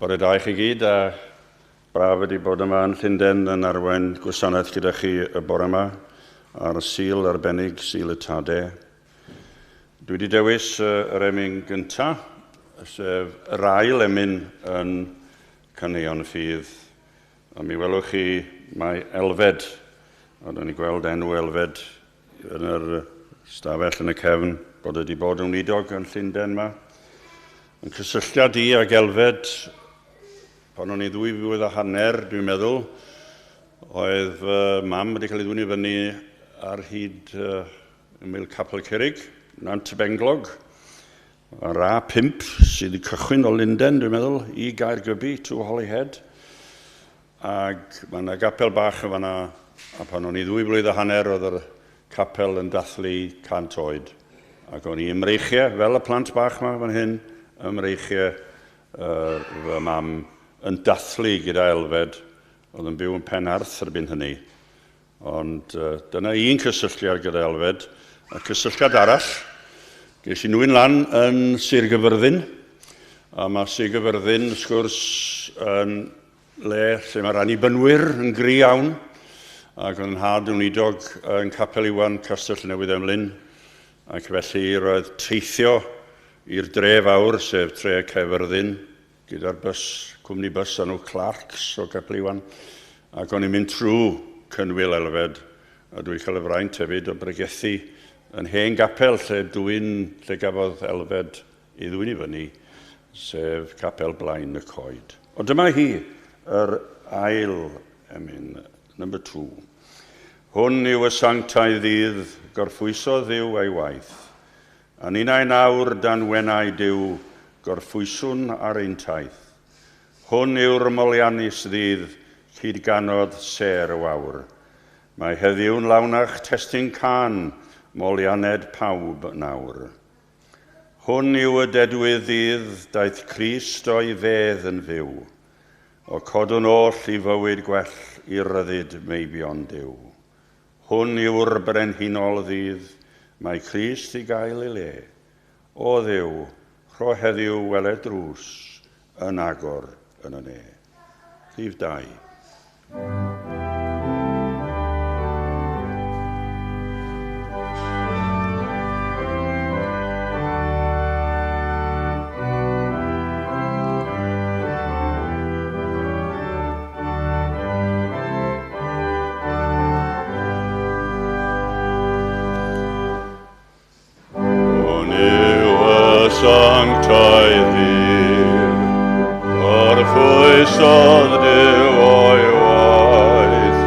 Bore da i chi gyd a braf ydi bod yma yn Llundain yn arwain gwasanaeth gyda chi y bore yma ar y Sul arbennig, Sul y Tade. Dwi wedi dewis yr emyn gyntaf, sef yr ail emyn yn Caneuon Ffydd. A mi welwch chi mae Elfed, a da ni gweld enw Elfed yn yr stafell yn y cefn, bod wedi bod yn weinidog yn Llundain yma. Yn cysylltiad i ag Elfed, pan o'n i 2.5 flwydd, dwi'n meddwl, oedd fy mam wedi cael ei ddwyn i fyny ar hyd ymyl Capel Curig, Nant y Benglog, yr A5 sydd wedi cychwyn o Lunden, dwi'n meddwl, i Gaergybi, to Holyhead. Ac mae yna gapel bach yn fanna, a pan o'n i 2.5 flwydd oedd yr capel yn dathlu 100 oed. Ac o'n i ym mreichiau, fel y plant bach yma fan hyn, ym mreichiau fy mam yn dathlu gyda Elfed, oedd yn byw yn Penarth erbyn hynny. Ond dyna un cysylltiad gyda Elfed. A cysylltiad arall, ges i nwyn lan yn Sir Gyfyrddin, a mae Sir Gyfyrddin, wrth gwrs, yn le lle mae'r annibynwyr yn gry iawn, ac oedd nhad yn weinidog yn Capel Iwan, Castell Newydd Emlyn, ac felly roedd teithio i'r dre fawr, sef tre Caerfyrddin, gyda'r bws, cwmni bws enw Clarks o Capel Iwan, ac o'n i'n mynd trwy Cynwyl Elfed, a dwi'n cael y fraint hefyd o bregethu yn hen gapel lle gafodd Elfed ei ddwyn i fyny, sef Capel Blaen y Coed. Ond dyma hi, yr ail emyn, number 2. Hwn yw y sanctaidd ddydd, gorffwysodd Dduw ei waith. A ninnau nawr dan wenau Duw, gorffwyswn ar ein taith. Hwn yw'r moliannus ddydd, cydganodd sêr y wawr. Mae heddiw'n lawnach testun cân, molianed pawb nawr. Hwn yw y dedwydd ddydd, daeth Crist o'i fedd yn fyw. O codwn oll i fywyd gwell i ryddid meibion Duw. Hwn yw'r brenhinol ddydd, mae Crist i gael ei le. O Dduw, rho heddiw wele drws yn agor yn y ne. Rhif 2. Hwn yw y sanctaidd ddydd, gorffwysodd Duw o'i waith,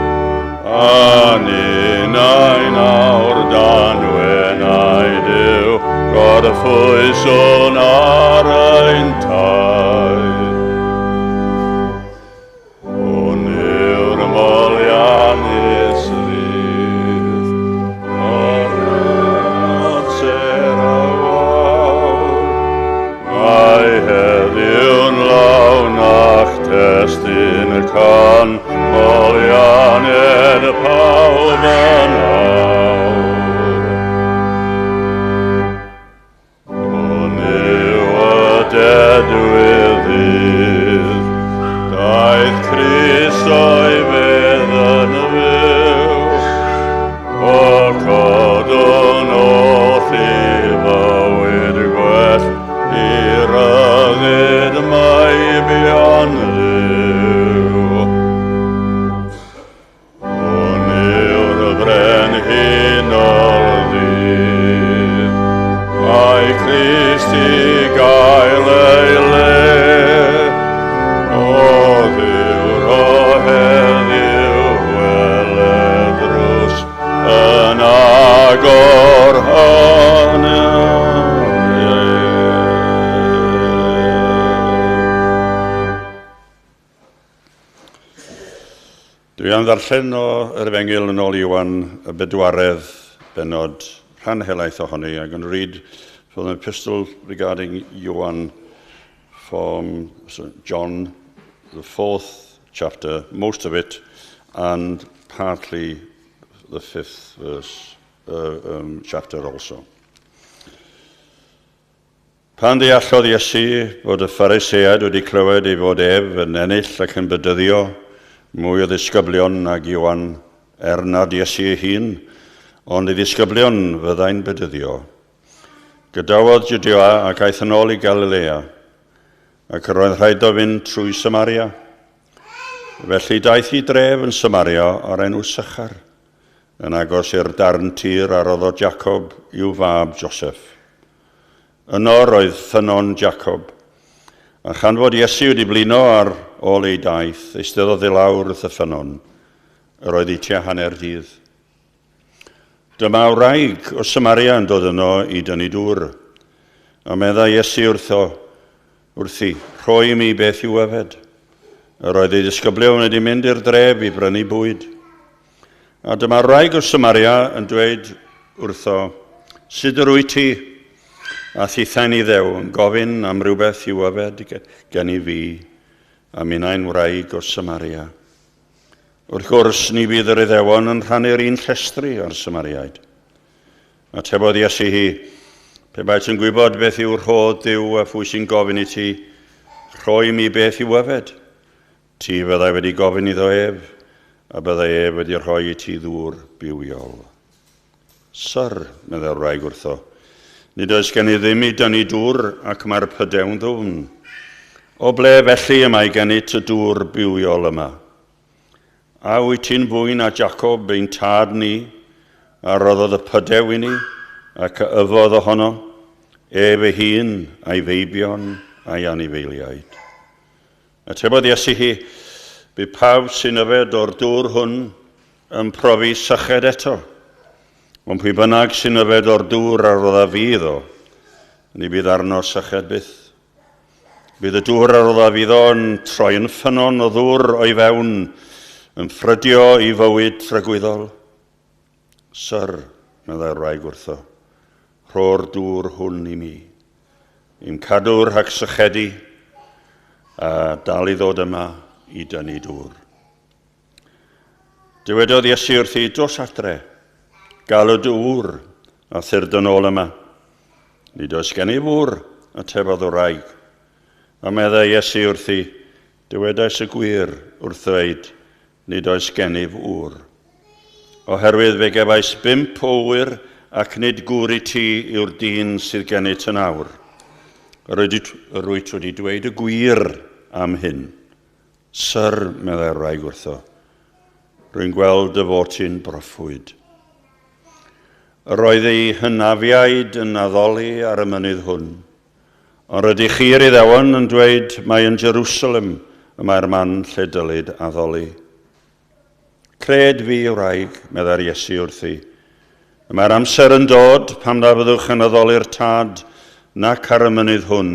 a ninnau nawr dan wenau Duw, gorffwyswn ar ein taith. Hwn yw'r moliannus ddydd, gorfod sêr y wawr. Mae heddiw'n lawnach testun y cân, molianned pawb yn awr. Hwn yw y dedwydd ddydd, daeth Crist o'i fedd yn fyw. O codwn oll i fywyd gwell, i ryddid meibion Dduw. Hwn yw'r brenhinol ddydd, mae Crist i gael ei le. O Dduw, rho heddiw wele drws yn agor yn y ne. Dwi am ddarllen o yr Efengyl yn ôl Ioan, y bedwaredd bennod, rhan helaeth ohoni. I'm going to read from the epistle regarding Ioan from John, the fourth chapter, most of it, and partly the fifth verse, chapter also. Pan ddeallodd Iesu fod y Phariseaid wedi clywed ei fod ef yn ennill ac yn bedyddio mwy o ddisgyblion nag Ioan, er nad Iesu ei hun, ond ei ddisgyblion fyddai'n bedyddio, gadawodd Jwdea ac aeth yn ôl i Galilea, ac yr oedd rhaid iddo fynd trwy Samaria. Felly daeth i dref yn Samaria o'r enw Sychar, yn agos i'r darn tir a roddodd Jacob i'w fab Joseph. Yno roedd ffynnon Jacob. A chan fod Iesu wedi blino ar ôl ei daith, eisteddodd i lawr wrth y ffynnon. Yr oedd hi tua hanner dydd. Dyma wraig o Samaria yn dod yno i dynnu dŵr. A meddai Iesu wrtho, wrthi, Rhoi i mi beth i'w yfed. Yr oedd ei ddisgyblion wedi mynd i'r dref i brynu bwyd. A dyma'r wraig o Samaria yn dweud wrtho, Sut yr wyt ti? A thithau'n Iddew yn gofyn am rywbeth i'w yfed gen i fi, a minnau'n wraig o Samaria. Wrth gwrs, ni fydd yr Iddewon yn rhannu'r un llestri â'r Samariaid. Atebodd Iesu hi, Pe baet yn gwybod beth yw rhodd Duw a phwy sy'n gofyn i ti, rhoi mi beth i'w yfed, Ti fyddai wedi gofyn iddo ef, a byddai ef wedi rhoi i ti ddŵr bywiol. Syr, meddai'r wraig wrtho, nid oes gen i ddim i dynnu dŵr ac mae'r pydew'n ddwfn. O ble felly y mae gennyt y dŵr bywiol yma? A wyt ti'n fwy na Jacob ein tad ni, a roddodd y pydew i ni, ac a yfodd ohono, ef ei hun, a'i feibion, a'i anifeiliaid? Atebodd Iesu hi, Bydd pawb sy'n yfed o'r dŵr hwn yn profi syched eto. Ond pwy bynnag sy'n yfed o'r dŵr a roddaf fi iddo, ni bydd arno syched byth. Bydd y dŵr a roddaf iddo yn troi yn ffynnon o ddŵr o'i fewn, yn ffrydio i fywyd tragwyddol. Syr, meddai'r wraig wrtho, rho'r dŵr hwn i mi, i'm cadw rhag sychedu, a dal i ddod yma i dynnu dŵr. Dywedodd Iesu wrthi, dos adre, galw dy ŵr, a thyr yn ôl yma. Nid oes gen i ŵr, atebodd y wraig. A meddai Iesu wrthi, dywedais y gwir wrth ddweud, Nid oes gennyf ŵr. Oherwydd fe gefais bump o ŵyr, ac nid gŵr i ti yw'r dyn sydd gennyt yn awr. Yr wyt wedi dweud y gwir am hyn. Syr, meddai'r wraig wrtho, rwy'n gweld dy fod ti'n broffwyd. Yr oedd ei hynafiaid yn addoli ar y mynydd hwn, Ond rydych chi'r Iddewon yn dweud mai yn Jerusalem y mae'r man lle dylid addoli. Cred fi, wraig, meddai'r Iesu wrthi, y mae'r amser yn dod pam na fyddwch yn addoli'r Tad nac ar y mynydd hwn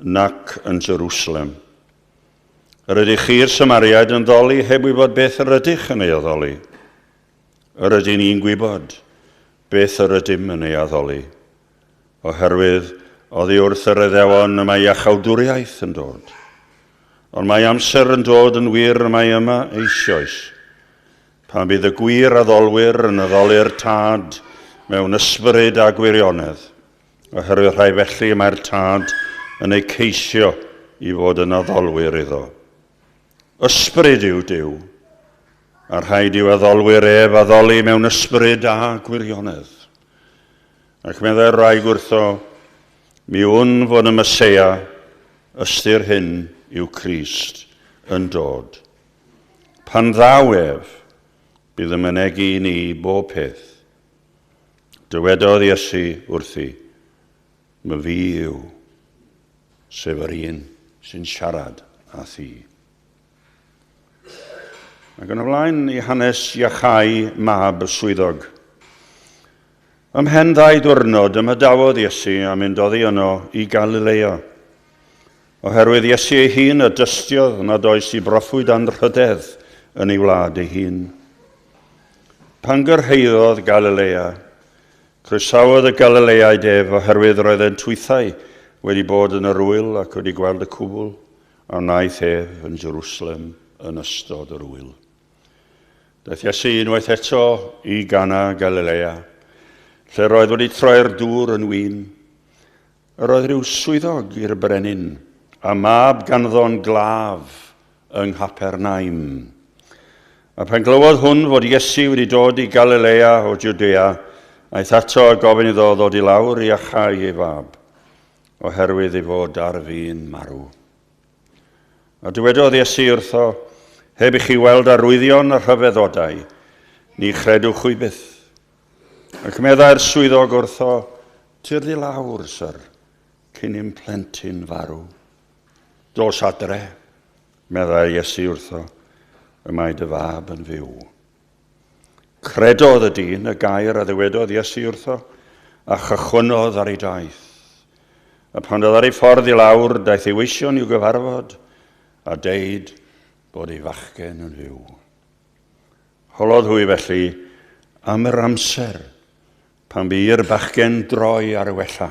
nac yn Jerusalem. Yr ydych chi'r Samariaid yn ddoli heb wybod beth yr ydych yn ei addoli. Yr ydyn ni'n gwybod beth yr ydym yn ei addoli. Oherwydd oddi wrth yr Iddewon y mae iachawdwriaeth yn dod. Ond mae amser yn dod yn wir y mae yma eisoes, pan bydd y gwir addolwyr yn addoli'r Tad mewn ysbryd a gwirionedd, oherwydd rhai felly y mae'r Tad yn eu ceisio i fod yn addolwyr iddo. Ysbryd yw Duw, a rhaid i'w addolwyr ef addoli mewn ysbryd a gwirionedd. Ac meddai'r wraig wrtho, Mi wn fod y Meseia, ystyr hyn yw Crist, yn dod. Pan ddaw ef, bydd yn mynegi i ni bob peth. Dywedodd Iesu wrthi, My fi yw, sef yr un sy'n siarad â thi. Ac yn y blaen i hanes iachau mab y swyddog. Ymhen ddau ddwrnod ymadawodd Iesu a mynd oddi yno i Galilea. Oherwydd Iesu ei hun a dystiodd nad oes i broffwyd anrhydedd yn ei wlad ei hun. Pan gyrhaeddodd Galilea, croesawodd y Galileaid ef oherwydd roeddent hwythau wedi bod yn yr ŵyl ac wedi gweld y cwbl a wnaeth ef yn Jerusalem yn ystod yr ŵyl. Daeth Iesu unwaith eto i Gana Galilea, lle roedd wedi troi'r dŵr yn win. Yr oedd rhyw swyddog i'r brenin, a mab ganddo'n glaf yng Nghapernaum. A pan glywodd hwn fod Iesu wedi dod i Galilea o Jwdea, aeth ato a gofyn iddo ddod i lawr i iachau ei fab, oherwydd ei fod ar fin marw. A dywedodd Iesu wrtho, heb i chi weld arwyddion a rhyfeddodau, ni chredwch chwi byth. Ac meddai'r swyddog wrtho, tyrd i lawr, syr, cyn i'm plentyn farw. Dos adre, meddai Iesu wrtho, y mae dy fab yn fyw. Credodd y dyn y gair a ddywedodd Iesu wrtho, a chychwynnodd ar ei daith. A pan oedd ar ei ffordd i lawr, daeth ei weision i'w gyfarfod, a deud bod ei fachgen yn fyw. Holodd hwy felly am yr amser pan bu i'r bachgen droi ar y wella,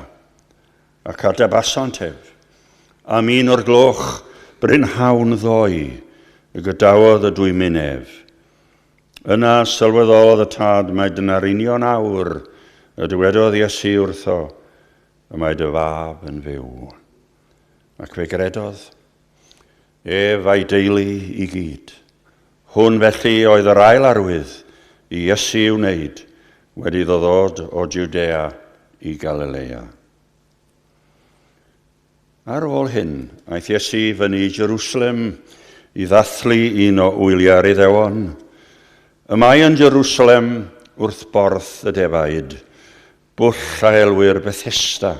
ac atebasant ef, am 1:00 brynhawn ddoe y gadawodd y dwymyn ef. Yna sylweddolodd y tad mai dyna'r union awr y dywedodd Iesu wrtho, y mae dy fab yn fyw. Ac fe gredodd ef a'i deulu i gyd. Hwn felly oedd yr ail arwydd i Iesu i'w wneud wedi iddo ddod o Jwdea i Galilea. Ar ôl hyn, aeth Iesu i fyny i Jerusalem i ddathlu un o wyliau'r Iddewon. Y mae yn Jerusalem wrth borth y defaid, bwll a elwir Bethesda,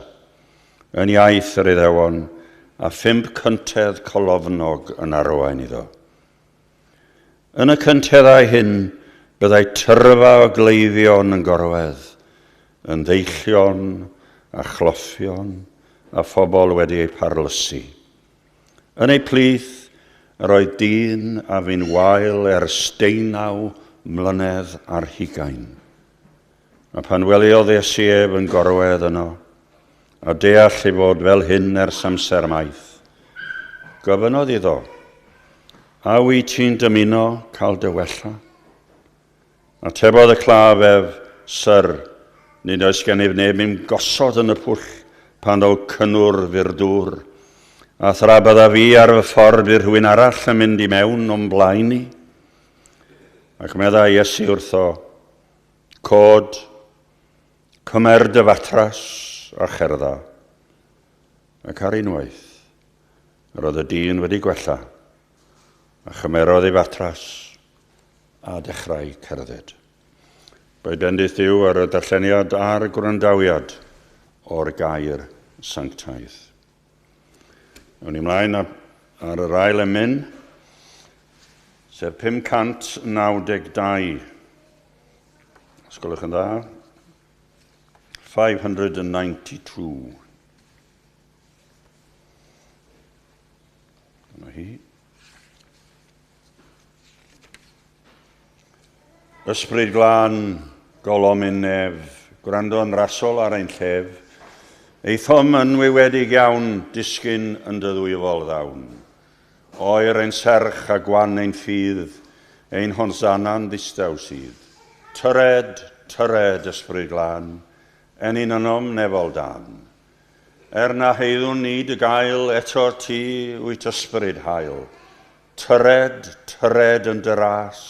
yn iaith yr Iddewon, a 5 cyntedd colofnog yn arwain iddo. Yn y cynteddau hyn, byddai tyrfa o gleifion yn gorwedd, yn ddeillion a chloffion a phobl wedi eu parlysu. Yn eu plith, yr oedd dyn a fu'n wael ers 19 mlynedd ar hugain. A pan weliodd Iesu ef yn gorwedd yno, a deall ei fod fel hyn ers amser maith, gofynnodd iddo, a wyt ti'n dymuno cael dy wella? Atebodd y claf ef, Syr, nid oes gennyf neb i'm gosod yn y pwll pan ddaw cynnwrf i'r dŵr, a thra byddaf fi ar fy ffordd bydd rhywun arall yn mynd i mewn o'm blaen i. Ac meddai Iesu wrtho, Cod, cymer dy fatras a cherdda. Ac ar unwaith, yr oedd y dyn wedi gwella, a chymerodd ei fatras a dechrau cerdded. Boed bendith Duw ar y darlleniad a'r gwrandawiad o'r gair sanctaidd. Awn ni mlaen ar yr ail emyn, sef 592. Os gwelwch yn dda. 592. Dyna hi. Ysbryd glân, golomyn nef, gwrando'n rasol ar ein llef. Aethom yn wywedig iawn, disgyn yn dy ddwyfol ddawn. Oer ein serch a gwan ein ffydd, ein honsana'n ddistaw sydd. Tyred, tyred, ysbryd glân, ennyn ynom nefol dan. Er na heiddwn ni dy gael, eto ti wyt ysbryd hael. Tyred, tyred yn dy ras,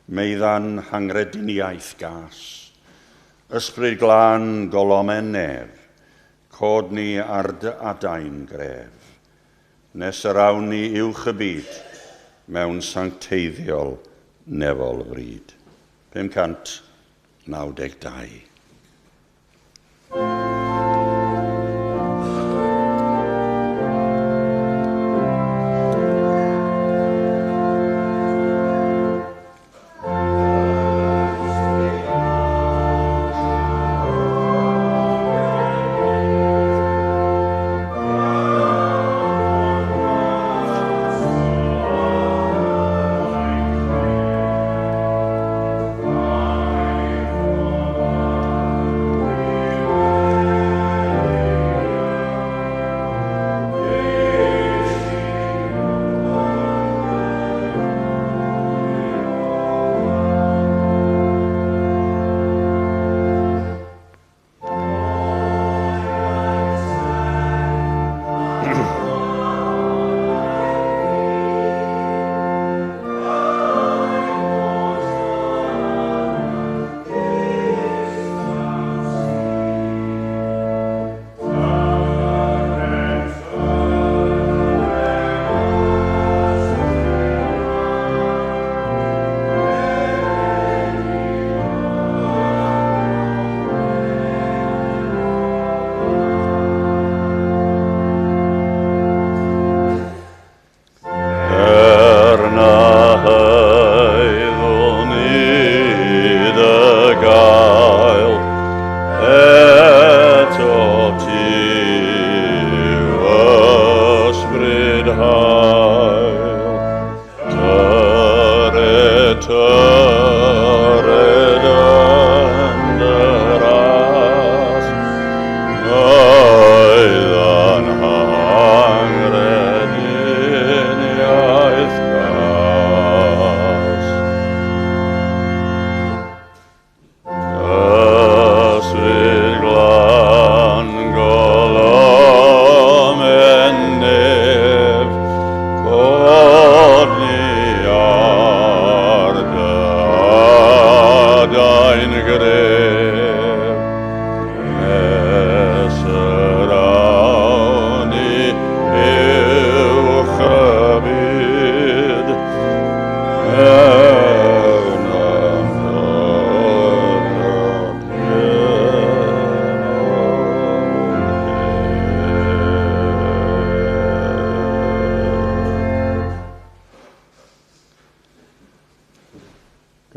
meiddan hangrediniaeth gas. Ysbryd glân, golomen nef, cod ni ar dy adain gref. Nes yr awn ni uwch y byd, mewn sancteiddiol nefol fryd. 592.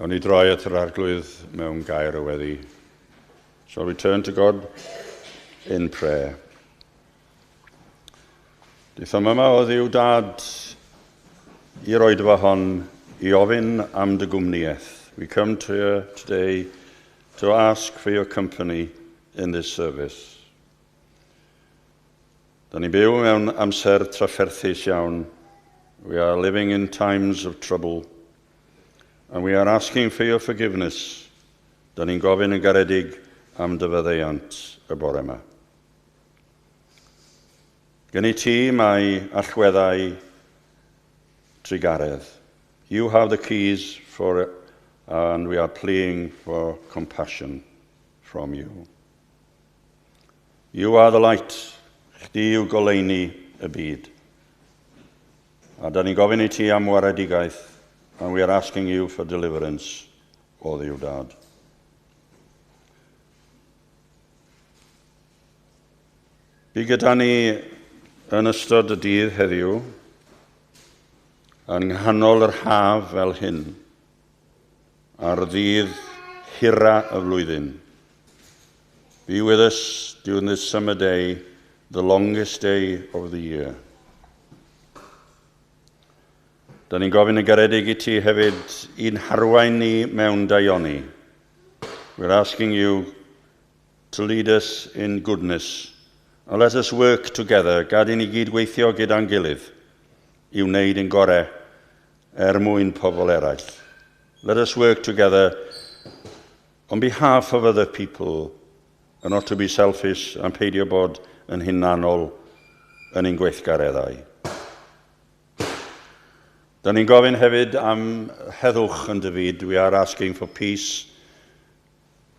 Gawn ni droi at yr Arglwydd mewn gair o weddi. Shall we turn to God in prayer? Daethom yma o Dduw Dad i'r oedfa hon i ofyn am dy gwmnïaeth. We come to you today to ask for your company in this service. Da ni'n byw mewn amser trafferthus iawn. We are living in times of trouble. And we are asking for your forgiveness. Da ni'n gofyn yn garedig am dy faddeuant y bore yma. Gen i ti mae allweddau trugaredd. You have the keys for it, and we are pleading for compassion from you. You are the light. Chdi yw goleuni y byd. A da ni'n gofyn i ti am waredigaeth, and we are asking you for deliverance, O Dduw Dad. Bu gyda ni yn ystod y dydd heddiw, yn nghanol yr haf fel hyn, ar ddydd hira y flwyddyn. Be with us during this summer day, the longest day of the year. Da ni'n gofyn yn garedig i ti hefyd i'n harwain ni mewn daioni. We're asking you to lead us in goodness. And let us work together. Gad i ni gyd weithio gyda'n gilydd i wneud yn gorau er mwyn pobl eraill. Let us work together on behalf of other people and not to be selfish and peidio bod yn hunanol yn ein gweithgareddau. Da ni'n gofyn hefyd am heddwch yn dy fyd. We are asking for peace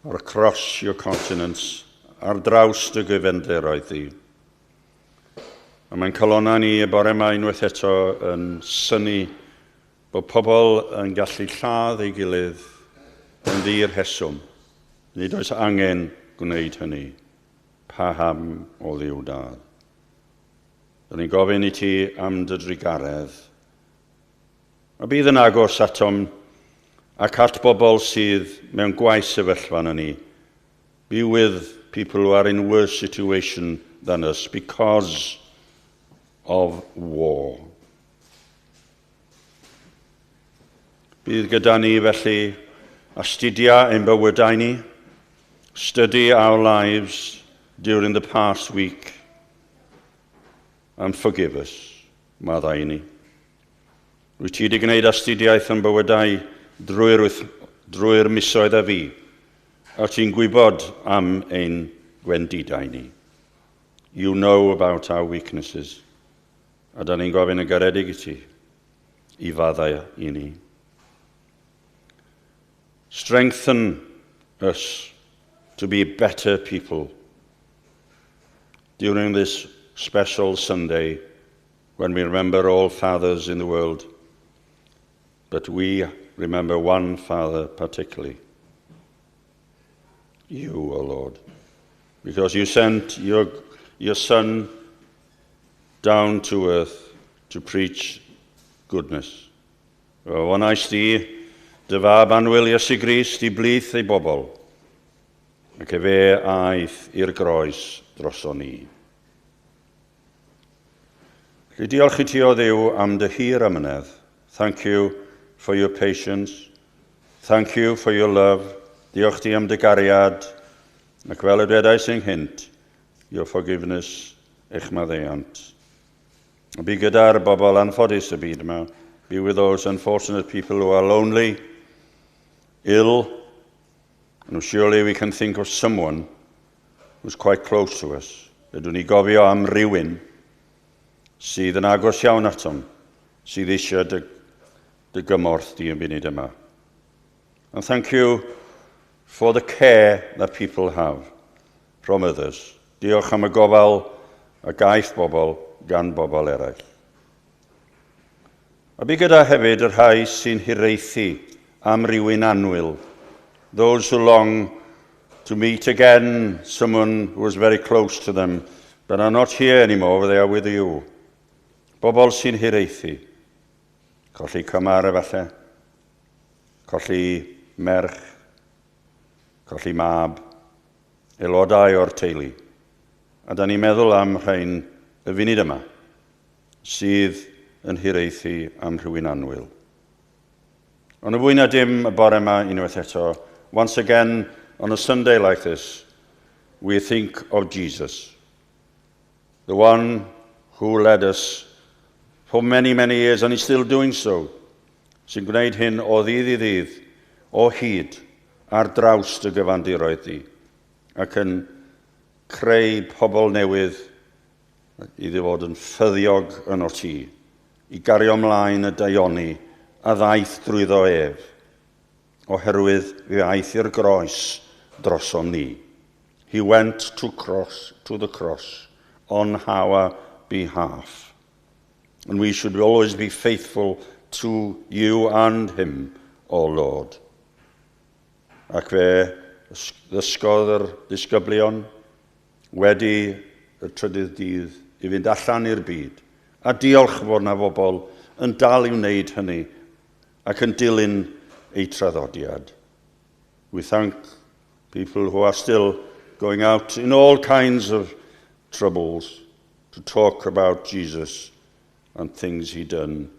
across your continents, ar draws dy gyfandiroedd di. A mae'n calonnau ni y bore yma unwaith eto yn synnu bod pobl yn gallu lladd ei gilydd yn ddi-rheswm. Nid oes angen gwneud hynny. Paham, O Dduw Dad? Da ni'n gofyn i ti am dy drugaredd. A bydd yn agos atom ac at bobl sydd mewn gwaeth sefyllfa na ni. Be with people who are in worse situation than us because of war. Bydd gyda ni felly astudia ein bywydau ni, study our lives during the past week, and forgive us, maddau i ni. Wyt ti wedi gwneud astudiaeth yn bywydau drwy'r, drwy'r misoedd a fi, a ti'n gwybod am ein gwendidau ni. You know about our weaknesses. A da ni'n gofyn yn garedig i ti i faddau i ni. Strengthen us to be better people during this special Sunday when we remember all fathers in the world, but we remember one father particularly. You, O Lord, because you sent your Son down to earth to preach goodness. Anfonaist di dy fab annwyl Iesu Grist i blith ei bobl, ac efe aeth i'r groes droson ni. Felly diolch i ti o Dduw am dy hir amynedd. Thank you for your patience. Thank you for your love. Diolch ti am dy gariad. Ac fel y dwedais ynghynt, your forgiveness, eich maddeuant. Bydd gyda'r bobl anffodus y byd yma. Be with those unfortunate people who are lonely, ill, and surely we can think of someone who's quite close to us. Ydyn ni gofio am rywun sydd yn agos iawn atom, sydd eisiau dy gymorth di yn munud yma. And thank you for the care that people have from others. Diolch am y gofal a gaiff bobl gan bobl eraill. A bydd gyda hefyd y rhai sy'n hiraethu am rywun annwyl. Those who long to meet again someone who was very close to them, but are not here anymore, they are with you. Bobl sy'n hiraethu. Colli cymar efallai. Colli merch, colli mab, aelodau o'r teulu. A da ni'n meddwl am rhain y funud yma, sydd yn hiraethu am rhywun annwyl. Ond y fwy na dim y bore yma unwaith eto, once again, on a Sunday like this, we think of Jesus, the one who led us for many, many years, and he's still doing so, sy'n gwneud hyn o ddydd i ddydd, o hyd, ar draws dy gyfandiroedd di, ac yn creu pobl newydd i fod yn ffyddiog yn o ti, i gario ymlaen y daioni a ddaeth drwyddo ef, oherwydd fe aeth i'r groes drosom ni. He went to, cross, to the cross on our behalf. And we should always be faithful to you and him, O Lord. Ac fe ddysgodd yr disgyblion wedi y trydydd dydd i fynd allan i'r byd. A diolch fod na bobl yn dal i wneud hynny ac yn dilyn eu traddodiad. We thank people who are still going out in all kinds of troubles to talk about Jesus and things he done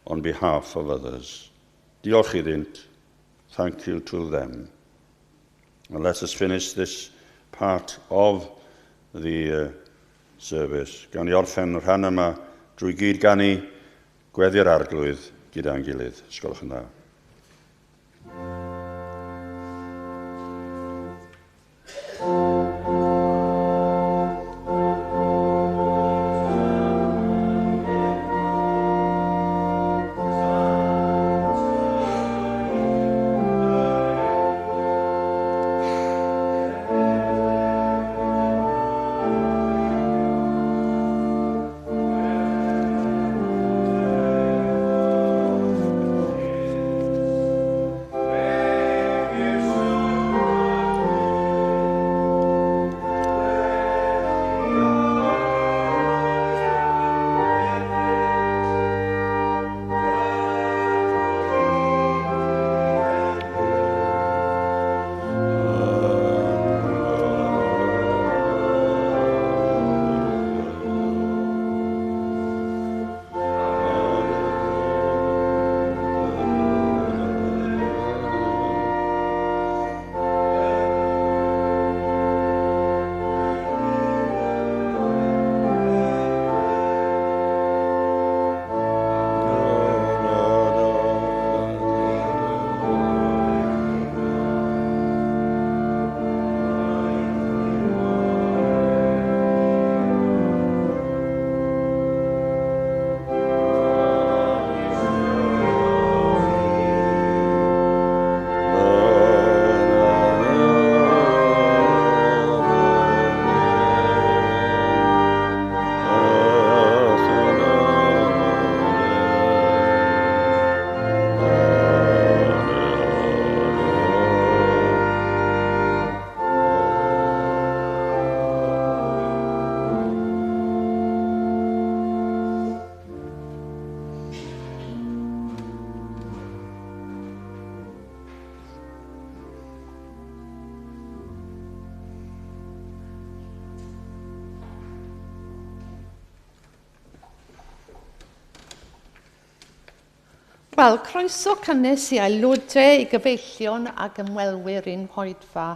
on behalf of others. Diolch iddynt. Thank you to them. And let us finish this part of the service. Gan i orffen rhan yma drwy gyd ganu gweddi'r arglwydd gyda'n gilydd. Os gwelwch yn dda. Wel, croeso cynnes i aelodau, i gyfeillion ac ymwelwyr i'n hoedfa,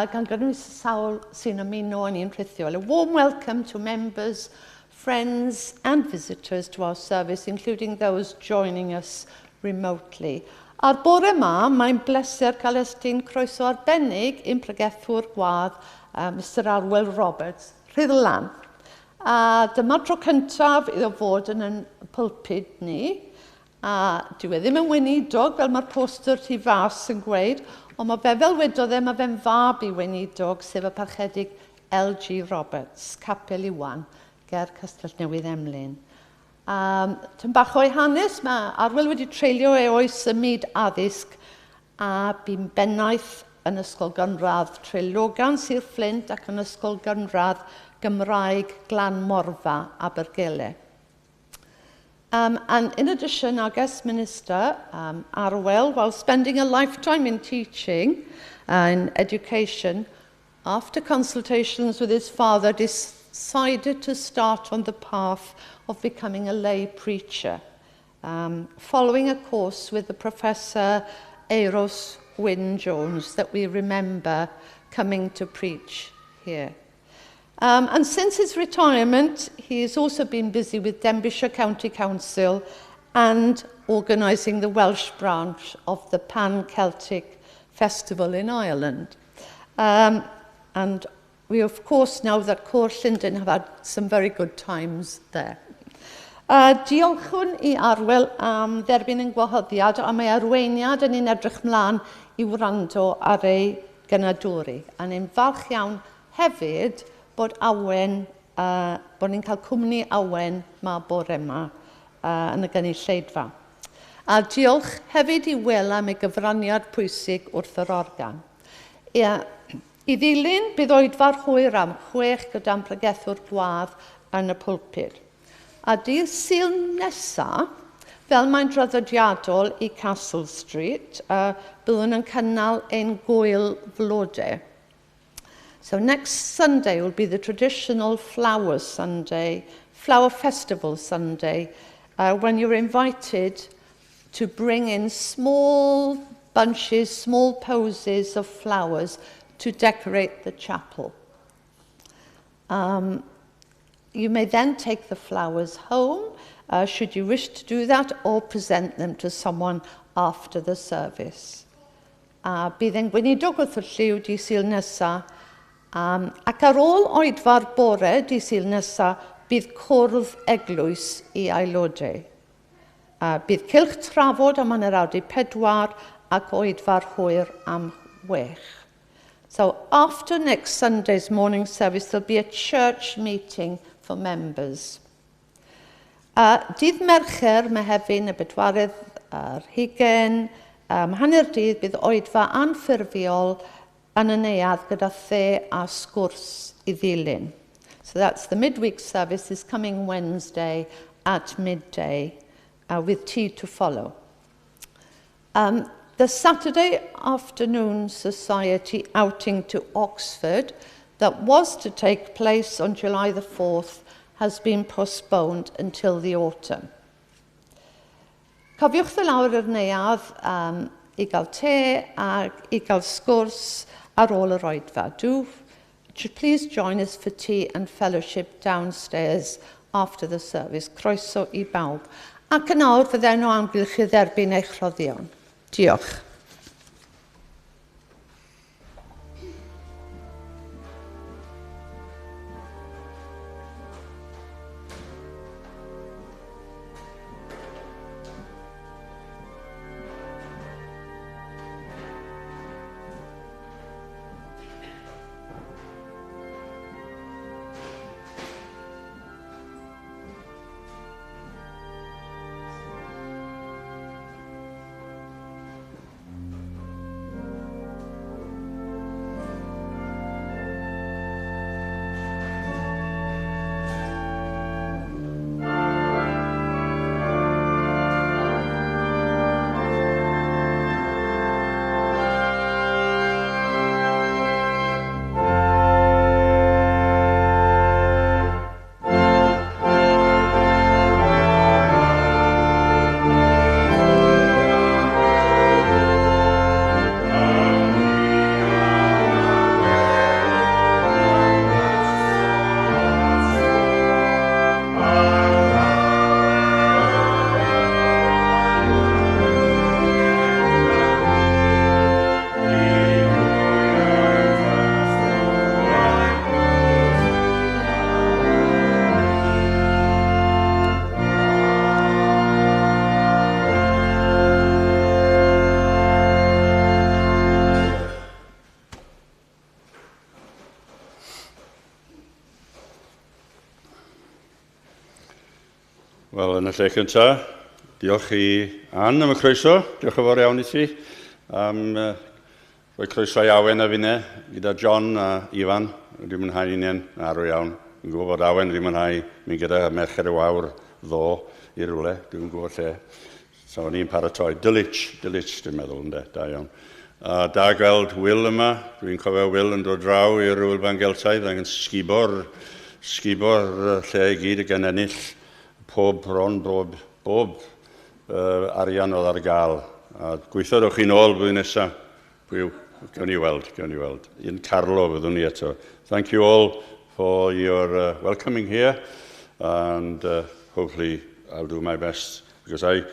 gan gynnwys y sawl sy'n ymuno yn ein rhithiol. A warm welcome to members, friends and visitors to our service, including those joining us remotely. A'r bore yma, mae'n bleser cael estyn croeso arbennig i'n pregethwr gwadd, Mr Arwel Roberts, Rhuddlan. A dyma'r tro cyntaf iddo fod yn ein pulpud ni. A dyw e ddim yn weinidog, fel mae'r poster tu fas yn gweud, ond mae fe fel wedodd e, mae fe'n fab i weinidog, sef y parchedig L.G. Roberts, Capel Iwan, ger Castell Newydd Emlyn. Tyn bach o'i hanes, mae Arwel wedi treulio ei oes ym myd addysg a bu'n bennaeth yn Ysgol Gynradd Trelogan, Sir Fflint, ac yn Ysgol Gynradd Gymraeg Glan Morfa, Abergele. And in addition, our guest minister, Arwel, while spending a lifetime in teaching and education, after consultations with his father, decided to start on the path of becoming a lay preacher, following a course with the Professor Euros Wyn Jones that we remember coming to preach here. And since his retirement, he has also been busy with Denbighshire County Council and organising the Welsh branch of the Pan-Celtic Festival in Ireland. And we, of course, know that Côr Llundain have had some very good times there. Diolchwn i Arwel am dderbyn ein gwahoddiad a mae arweiniad yn ein edrych mlaen i wrando ar ei gynadwri. A ni'n falch iawn hefyd bod Awen, bod ni'n cael cwmni Awen ma bore yma yn y gynulleidfa. A diolch hefyd i Wil am ei gyfraniad pwysig wrth yr organ. Ia, i ddilyn, bydd oedfa'r hwyr am 6 gyda'n pregethwr gwadd yn y pulpud. A dydd Sul nesa, fel mae'n draddodiadol i Castle Street, byddwn yn cynnal ein gwyl flodau. So next Sunday will be the traditional Flower Sunday, Flower Festival Sunday, when you're invited to bring in small bunches, small posies of flowers to decorate the chapel. You may then take the flowers home, should you wish to do that, or present them to someone after the service. Bydd ein gweinidog wrth y llyw dydd Sul nesa, ac ar ôl oedfa'r bore dydd Sul nesa, bydd cwrdd eglwys i aelodau. Bydd cylch trafod am 3:30 ac oedfa'r hwyr am 6. So after next Sunday's morning service, there'll be a church meeting for members. Dydd Mercher, Mehefin, y 24, hanner dydd, bydd oedfa anffurfiol yn y neuadd gyda the a sgwrs i ddilyn. So that's the midweek service this coming Wednesday at midday, with tea to follow. The Saturday afternoon society outing to Oxford that was to take place on July the 4th has been postponed until the autumn. Cofiwch ddod lawr i'r neuadd i gael te ac i gael sgwrs ar ôl yr oedfa. Do please join us for tea and fellowship downstairs after the service. Croeso i bawb. Ac yn awr fydden nhw amgylch i dderbyn eich rhoddion. Diolch. Wel, yn y lle cyntaf, diolch i Ann am y croeso. Diolch yn fawr iawn i ti am rhoi croeso i Awen a finne gyda John a Ifan. Wedi mwynhau hunain arw iawn. Dwi'n gwybod bod Awen wedi mwynhau mynd gyda Merched y Wawr ddo. i rywle, dwi'n gwybod lle. So o'n i'n paratoi. Dulwich, Dulwich dwi'n meddwl, ynde, da iawn. A da gweld Will yma, dwi'n cofio Will yn dod draw i'r Wylfa Geltaidd ac yn sgubo'r sgubo'r lle i gyd ac yn ennill pob bron, bob, bob arian oedd ar gael. A gweithio ddewch chi'n ôl blwyddyn nesaf. Pwy, gawn ni weld, gawn ni weld. Un Carlo fyddwn ni eto. Thank you all for your welcoming here, and hopefully I'll do my best because I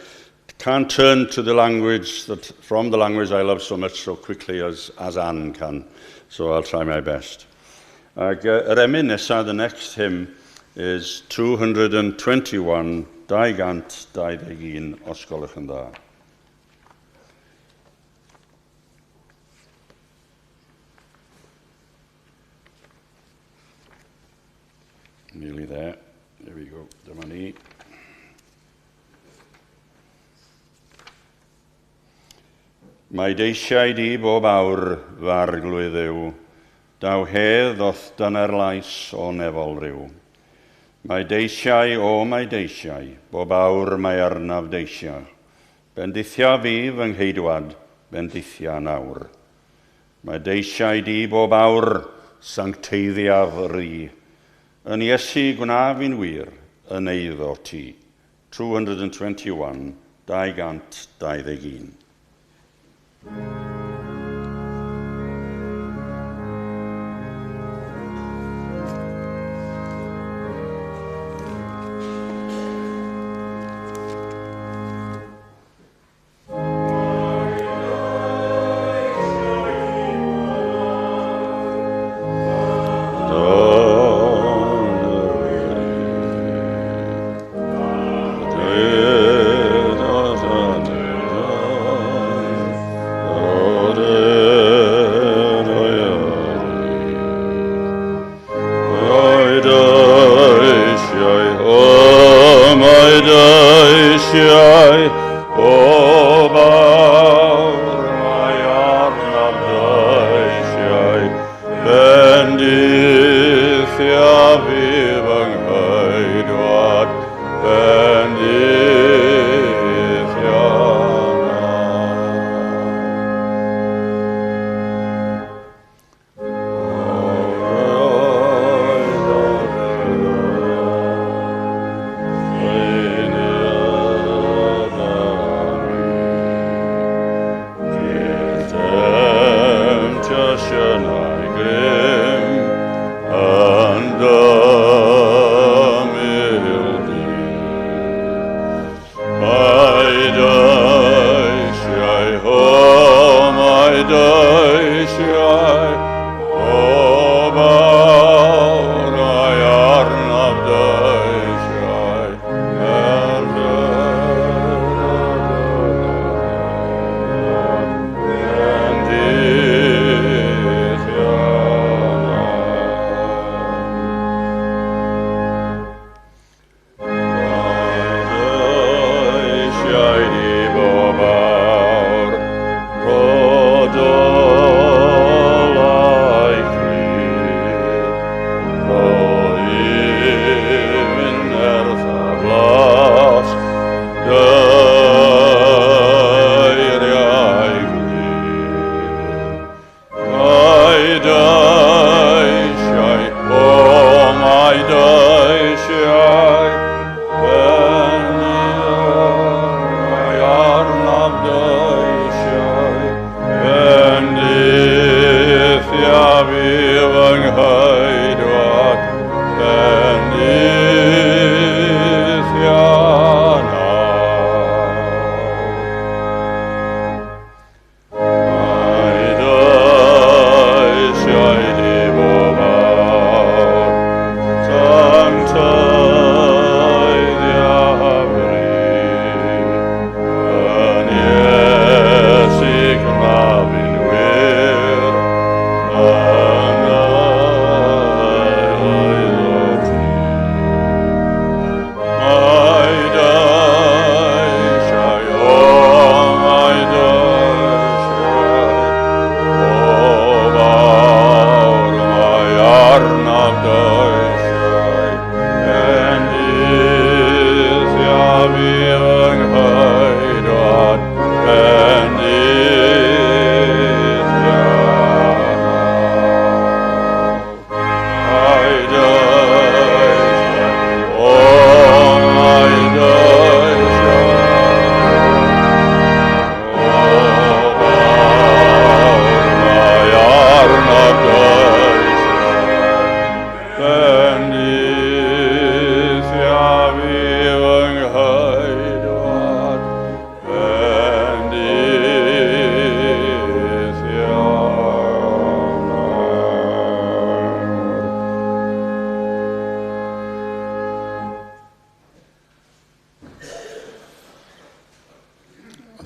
can't turn to the language that from the language I love so much so quickly as Anne can. So I'll try my best. Ac yr emyn nesaf, the next hymn, is 221, 221, os gwelwch yn dda. Nearly there. There we go. Dyma ni. Mae deisiau di bob awr, fy arglwydd Dduw, daw hedd o'th dyner lais o nefol ryw. Mae deisiau, o mae deisiau, bob awr mae arnaf deisiau. Bendithia fi fy ngheidwad, bendithia nawr. Mae deisiau di bob awr, sancteiddiaf ri. Yn Iesu gwna fi'n wir, yn eiddo ti. 221, 221.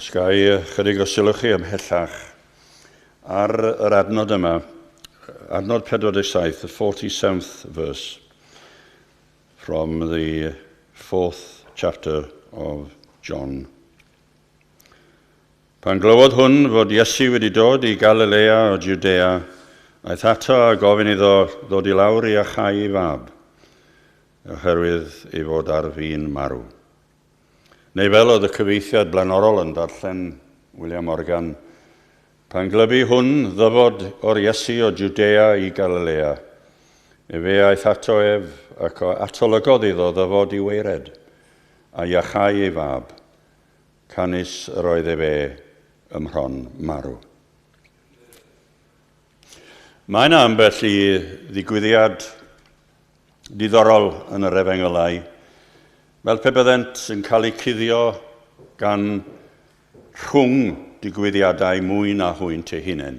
Os ga i chydig o sylw chi ymhellach ar yr adnod yma, adnod 47, the 47th verse from the fourth chapter of John. Pan glywodd hwn fod Iesu wedi dod i Galilea o Judea, aeth ato a gofyn iddo ddod i lawr i iachau ei fab, oherwydd ei fod ar fin marw. Neu fel oedd y cyfieithiad blaenorol yn darllen William Morgan, pan glybu hwn ddyfod o'r Iesu o Judea i Galilea, efe aeth ato ef ac atolygodd iddo ddyfod i waered, a iachau ei fab, canys yr oedd efe ymhron marw. Mae yna ambell i ddigwyddiad diddorol yn yr Efengylau, fel pe byddent yn cael eu cuddio gan rhwng digwyddiadau mwy na hwynt eu hunain.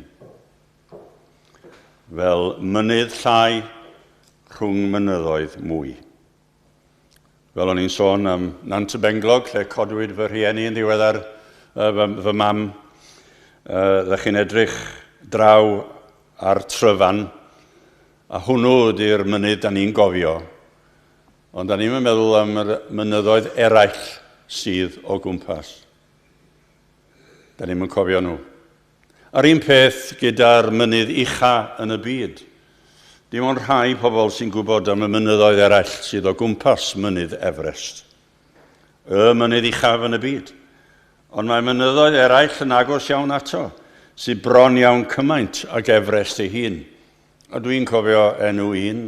Fel mynydd llai rhwng mynyddoedd mwy. Fel o'n i'n sôn am Nant y Benglog, lle codwyd fy rhieni yn ddiweddar, fy, fy mam, ddech chi'n edrych draw ar Tryfan, a hwnnw ydy'r mynydd da ni'n gofio. Ond da ni'n meddwl am yr mynyddoedd eraill sydd o gwmpas. Da ni'n cofio nhw. A'r un peth gyda'r mynydd ucha yn y byd. Dim ond rhai pobl sy'n gwybod am y mynyddoedd eraill sydd o gwmpas mynydd Everest. Y mynydd uchaf yn y byd. Ond mae mynyddoedd eraill yn agos iawn ato, sydd bron iawn cymaint ag Everest ei hun. A dwi'n cofio enw un,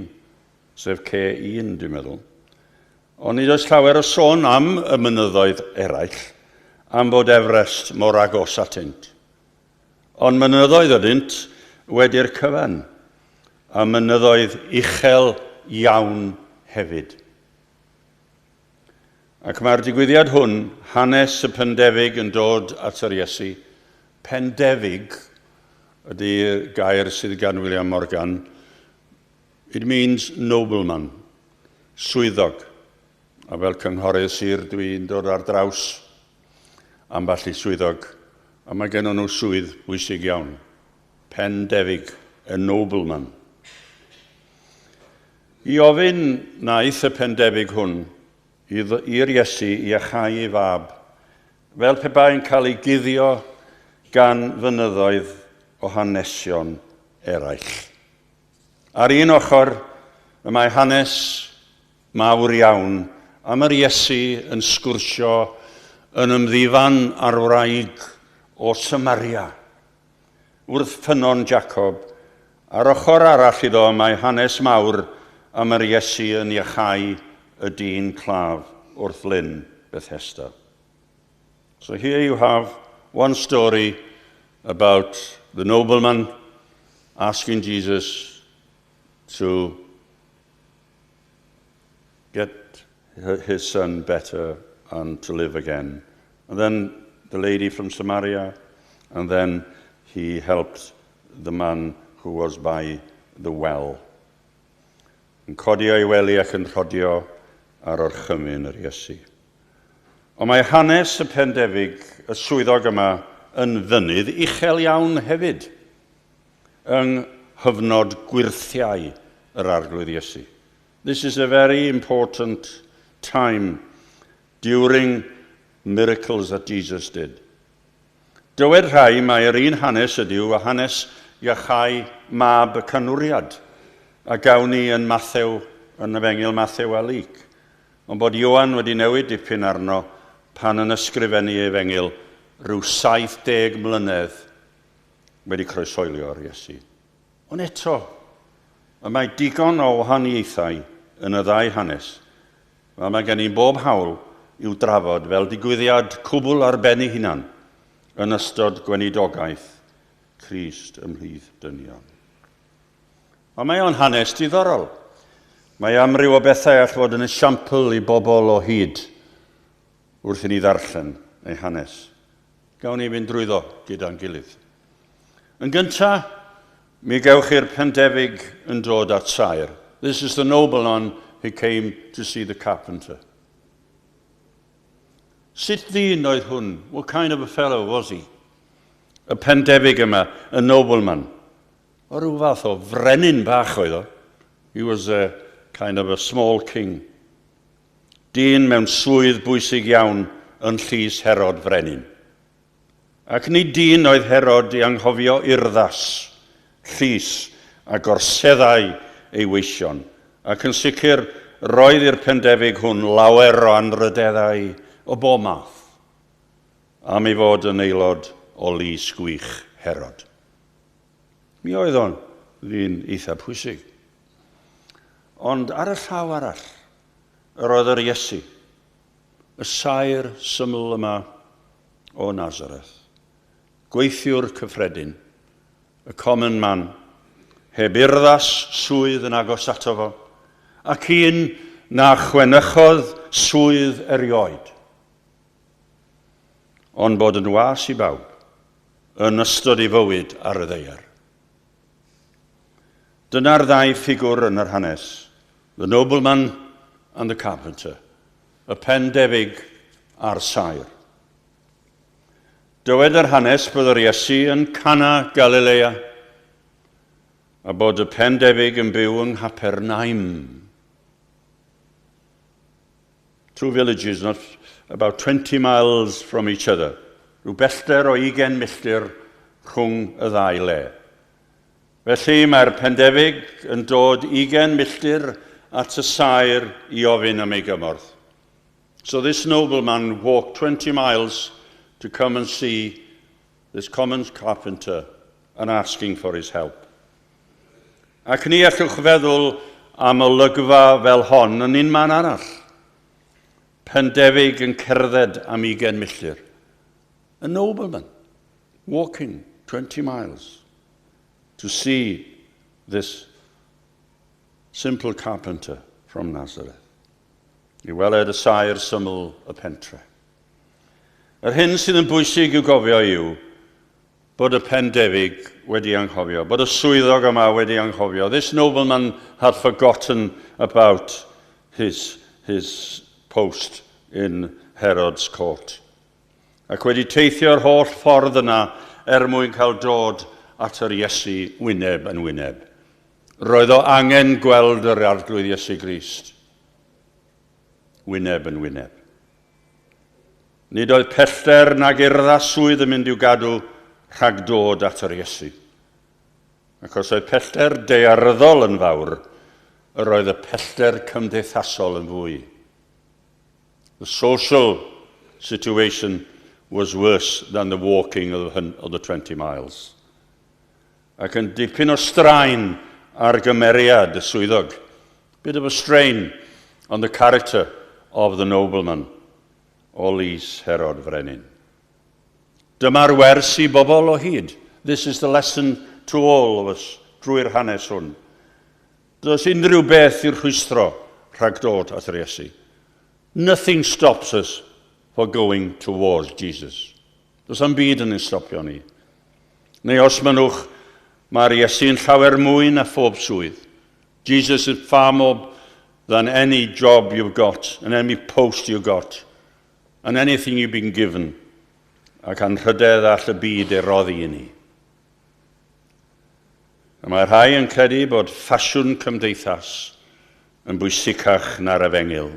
sef K1, dwi'n meddwl. Ond nid oes llawer o sôn am y mynyddoedd eraill, am fod Everest mor agos atynt. Ond mynyddoedd ydynt wedi'r cyfan, a mynyddoedd uchel iawn hefyd. Ac mae'r digwyddiad hwn, hanes y pendefig yn dod at yr Iesu. Pendefig ydy'r gair sydd gan William Morgan. It means nobleman, swyddog. A fel cynghorydd sir dwi'n dod ar draws ambell i swyddog, a mae gen nhw swydd bwysig iawn. Pendefig, a nobleman. I ofyn naeth y pendefig hwn i'r Iesu i iachau ei fab, fel pe bai'n cael ei guddio gan fynyddoedd o hanesion eraill. Ar un ochr, y mae hanes mawr iawn am yr Iesu yn sgwrsio yn ymddifan ar wraig o Samaria wrth ffynnon Jacob. Ar ochr arall iddo mae hanes mawr am yr Iesu yn iachau y dyn claf wrth lyn Bethesda. So here you have one story about the nobleman asking Jesus to get his son better and to live again. And then the lady from Samaria, and then he helped the man who was by the well. Yn codi o'i wely ac yn rhodio ar orchymyn yr Iesu. Ond mae hanes y pendefig, y swyddog yma, yn fynydd uchel iawn hefyd yng nghyfnod gwyrthiau yr Arglwydd Iesu. This is a very important time during miracles that Jesus did. Dywed rhai mai'r un hanes ydyw a hanes iachau mab y canwriad a gawn ni yn Mathew, yn Efengyl Mathew a Luc. Ond bod Ioan wedi newid dipyn arno pan yn ysgrifennu Efengyl rhyw 70 mlynedd wedi croeshoelio'r Iesu. Ond eto, y mae digon o wahaniaethau yn y ddau hanes. Fel mae gen i bob hawl i'w drafod fel digwyddiad cwbl ar ben ei hunan yn ystod gweinidogaeth Crist ymhlith dynion. Ond mae o'n hanes diddorol. Mae amryw o bethau all fod yn esiampl i bobl o hyd wrth i ni ddarllen ei hanes. Gawn ni fynd drwyddo gyda'n gilydd. Yn gyntaf, mi gewch chi'r pendefig yn dod at saer. This is the nobleman who came to see the carpenter. Sut ddyn oedd hwn? What kind of a fellow was he? Y pendefig yma, y nobleman. O rhyw fath o frenin bach oedd o. He was a kind of a small king. Dyn mewn swydd bwysig iawn yn llys Herod frenin. Ac nid dyn oedd Herod i anghofio urddas, llys a gorseddau ei weision. Ac yn sicr, roedd i'r pendefig hwn lawer o anrydeddau o bob math am ei fod yn aelod o lys gwych Herod. Mi oedd o'n ddyn eitha pwysig. Ond ar y llaw arall, yr oedd yr Iesu, y saer syml yma o Nazareth, gweithiwr cyffredin, y common man, heb urddas swydd yn agos ato fo, ac un na chwenychodd swydd erioed, ond bod yn was i bawb yn ystod ei fywyd ar y ddaear. Dyna'r ddau ffigwr yn yr hanes, the nobleman and the carpenter, y pendefig a'r saer. Dywed yr hanes bod yr Iesu yn Cana Galilea a bod y pendefig yn byw yng Nghapernaum. Two villages not about 20 miles from each other. Rhyw bellter o 20 milltir rhwng y ddau le. Felly mae'r pendefig yn dod 20 milltir at y saer i ofyn am ei gymorth. So this nobleman walked 20 miles to come and see this common carpenter and asking for his help. Ac ni allwch feddwl am olygfa fel hon yn un man arall. Pendefig yn cerdded am 20 milltir. A nobleman walking 20 miles to see this simple carpenter from Nazareth. I weled y saer syml y pentre. Yr hyn sydd yn bwysig i'w gofio yw bod y pendefig wedi anghofio, bod y swyddog yma wedi anghofio. This nobleman had forgotten about his post in Herod's court. Ac wedi teithio'r holl ffordd yna er mwyn cael dod at yr Iesu wyneb yn wyneb. Roedd o angen gweld yr Arglwydd Iesu Grist wyneb yn wyneb. Nid oedd pellter nag urddas swydd yn mynd i'w gadw rhag dod at yr Iesu. Ac os oedd pellter daearyddol yn fawr, yr oedd y pellter cymdeithasol yn fwy. The social situation was worse than the walking of the 20 miles. Ac yn dipyn o straen ar gymeriad y swyddog. Bit of a strain on the character of the nobleman o lys Herod Frenin. Dyma'r wers i bobl o hyd. This is the lesson to all of us drwy'r hanes hwn. Does unrhyw beth i'n rhwystro rhag dod at yr Iesu. Nothing stops us for going towards Jesus. Does 'am byd yn ein stopio ni. Neu os mynnwch, mae'r Iesu'n llawer mwy na phob swydd. Jesus is far more than any job you've got and any post you've got and anything you've been given ac anrhydedd all y byd ei roddi i ni. A mae rhai yn credu bod ffasiwn cymdeithas yn bwysicach na'r efengyl.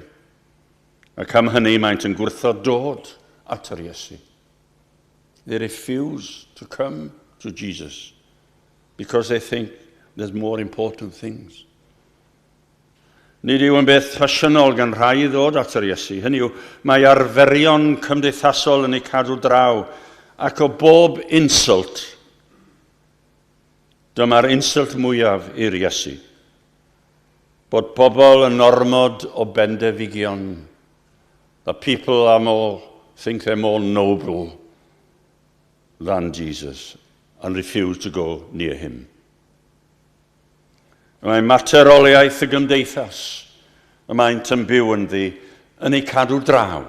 Ac am hynny maent yn gwrthod dod at yr Iesu. They refuse to come to Jesus because they think there's more important things. Nid yw yn beth ffasiynol gan rhai i ddod at yr Iesu. Hynny yw, mae arferion cymdeithasol yn eu cadw draw ac o bob insult, dyma'r insult mwyaf i'r Iesu. Bod pobl yn ormod o bendefigion. The people think they're more noble than Jesus and refuse to go near him. Mae materoliaeth y gymdeithas y maent yn byw ynddi yn ei cadw draw.